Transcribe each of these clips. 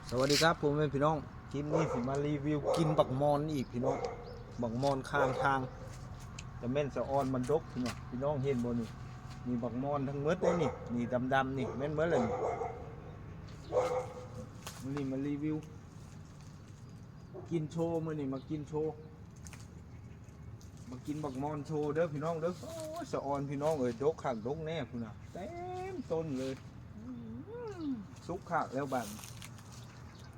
ສະຫວັດດີຄັບ ພໍ່ແມ່ພີ່ນ້ອງ, ຄລິບນີ້ຊິມາຣີວິວກິນບັກມອນອີກພີ່ນ້ອງ. ບັກມອນຂ້າງທາງ ກະແມ່ນສະອອນມັນດົກພີ່ນ້ອງ. ພີ່ນ້ອງເຫັນບໍ່ນີ້? ມີບັກມອນທັງໝົດເດ້ນີ້, ນີ້ດຳໆນີ້ ແມ່ນໝົດແລ້ວນີ້. ມື້ນີ້ມາຣີວິວກິນໂຊ, ມື້ນີ້ມາກິນໂຊ ມາກິນບັກມອນໂຊເດີພີ່ນ້ອງເດີ. ໂອ້ຍ ສະອອນພີ່ນ້ອງເອີຍ, ດົກຄັກດົກແນ່ພຸ້ນນະ, ເຕັມຕົ້ນເລີຍ. ສຸກຄັກແລ້ວບາດນີ້.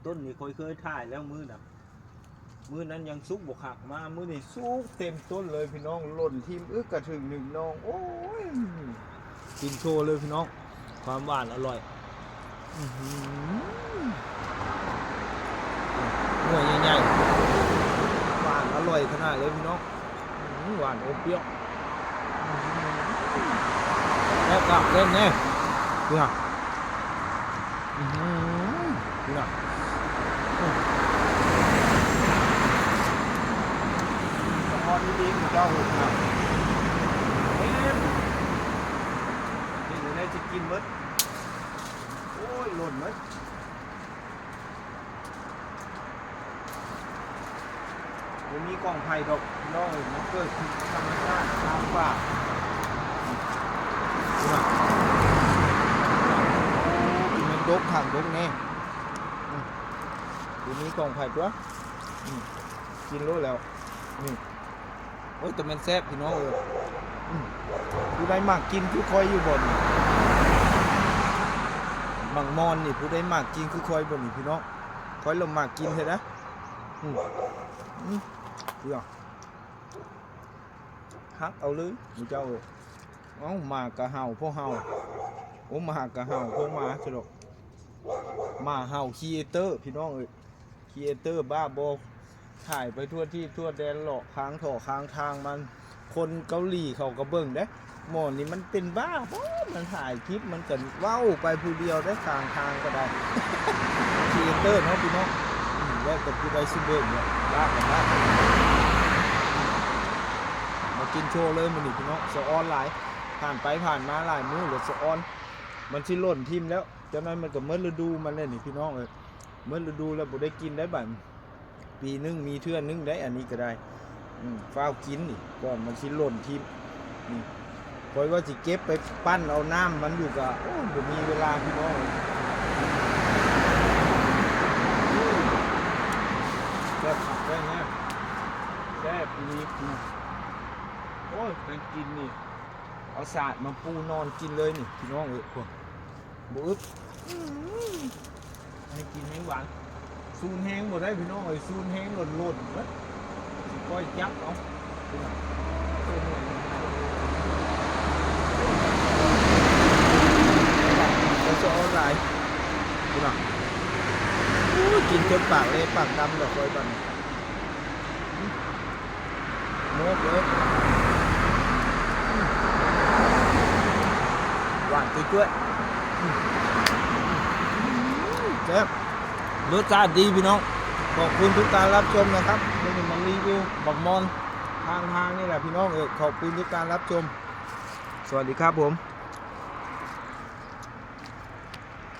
ຕົ້ນນີ້ຂ້ອຍເຄີຍຖ່າຍແລ້ວມື້ນັ້ນ, ມື້ນັ້ນຍັງສຸກບໍ່ຄັກ, ມາມື້ນີ້ສຸກເຕັມຕົ້ນເລີຍພີ່ນ້ອງ. ຫຼົ່ນຖິ້ມອຶກກະຖືກໜຶ່ງໜ່ອງ. ໂອ້ຍ ກິນໂຊເລີຍພີ່ນ້ອງ. ຄວາມຫວານອະລ່ອຍ. ອືຫື ໜ່ວຍໃຫຍ່ໆ ຫວານອະລ່ອຍຂະໜາດເລີຍພີ່ນ້ອງ. ອື ຫວານອົບປ່ຽວ. ແຊບຄັກເດ້ແນ່. ເບິ່ງ ອືຫື ເບິ່ງ ສະອອນດີໆ ເຈົ້າ ເຫັນ ເຫັນແລ້ວຊິກິນເບິດ. ໂອ້ຍ ຫຼົ່ນເບິດ. ບໍ່ມີກອງໄຜ່ດອກພີ່ນ້ອງເອີຍ, ມັນເກີດຂຶ້ນທຳມະຊາດຕາມປ່າ. ໂອ້ ມັນດົກຄັກດົກແນ່. ອື ບໍ່ມີກອງໄຜ່ຕົວະ. ອື ກິນໂລດແລ້ວນີ້. ໂອ້ຍ ແຕ່ແມ່ນແຊບພີ່ນ້ອງເອີຍ. ອື ຜູ້ໃດມັກກິນຄືຂ້ອຍຢູ່ບໍ່ນີ້? ບັກມອນນີ້ ຜູ້ໃດມັກກິນຄືຂ້ອຍບໍ່ນີ້ພີ່ນ້ອງ? ຂ້ອຍລະມັກກິນແທ້ນະ. ອື ອື ເອີ ຫັກເອົາເລີຍໝູ່ເຈົ້າເອີຍ. ເອົ້າ ໝາກະເຫົ່າພໍເຫົ່າ, ໂອ້ ໝາກະເຫົ່າພໍໝາຊະດອກ. ໝາເຫົ່າ creator ພີ່ນ້ອງເອີຍ. ຄຣີເອເຕີບ້າບໍ່ ຖ່າຍໄປທົ່ວທີບທົ່ວແດນ ເລາະຄາງທໍ່ຄາງທາງມັນ. ຄົນເກົາຫຼີເຂົາກະເບິ່ງເດ້. ໝໍນີ້ມັນເປັນບ້າບໍ? ມັນຖ່າຍຄລິບ ມັນກະເວົ້າໄປຜູ້ດຽວເດ້ ຂ້າງທາງກະໄດ້. ຄຣີເອເຕີເນາະພີ່ນ້ອງ. ອື ແລ້ວແຕ່ຜູ້ໃດຊິເບິ່ງເນາະ. ບ້າກະບ້າ. ມາກິນໂຊເລີຍມື້ນີ້ພີ່ນ້ອງ. ສະອອນຫຼາຍ. ຜ່ານໄປຜ່ານມາຫຼາຍມື້ແລ້ວ ສະອອນ. ມັນຊິຫຼົ່ນຖິ້ມແລ້ວ. ຈັກໜ້ອຍມັນກະໝົດລະດູມັນແລ້ວນີ້ພີ່ນ້ອງເອີຍ. ໝົດລະດູແລ້ວບໍ່ໄດ້ກິນໄດ້ບາດນີ້. ປີໜຶ່ງມີເທື່ອໜຶ່ງໄດ໋ ອັນນີ້ກະໄດ້. ອື ຟ້າວກິນນີ້ ກ່ອນມັນຊິຫຼົ່ນຖິ້ມ. ນີ້ ຂ້ອຍວ່າຊິເກັບໄປປັ່ນເອົານ້ຳມັນຢູ່ກະ ໂອ້ ບໍ່ມີເວລາພີ່ນ້ອງເອີຍ. ແຊບຄັກແທ້ແນ່ ແຊບອີ່ຫຼີ. ໂອ້ຍ ແຕ່ງກິນນີ້ ເອົາສາດມາປູນອນກິນເລີຍນີ້ພີ່ນ້ອງເອີຍ. ບໍ່ອຶດ. ອື ແຮງກິນແຮງຫວານ. ສູນແຮງບໍ່ໄດ້ພີ່ນ້ອງເອີຍ, ສູນແຮງຫຼົ່ນໆເບິດ. ຊິຄ່ອຍຈັບເອົາ. ສະອອນຫຼາຍ. ພຸ້ນນະ. ໂອ້ຍ ກິນຈົນປາກເລປາກດຳແລ້ວຂ້ອຍບາດນີ້. ໝົດເລີຍ. ຫວານຈ້ວຍໆ. ແຊບ. ລົດຊາດດີພີ່ນ້ອງ. ຂອບຄຸນທຸກການຮັບຊົມນະຄັບ. ມື້ນີ້ມາຣີວິວບັກມອນຂ້າງທາງນີ້ແຫຼະພີ່ນ້ອງເອີຍ. ຂອບຄຸນທຸກການຮັບຊົມ. ສະຫວັດດີຄັບຜົມ.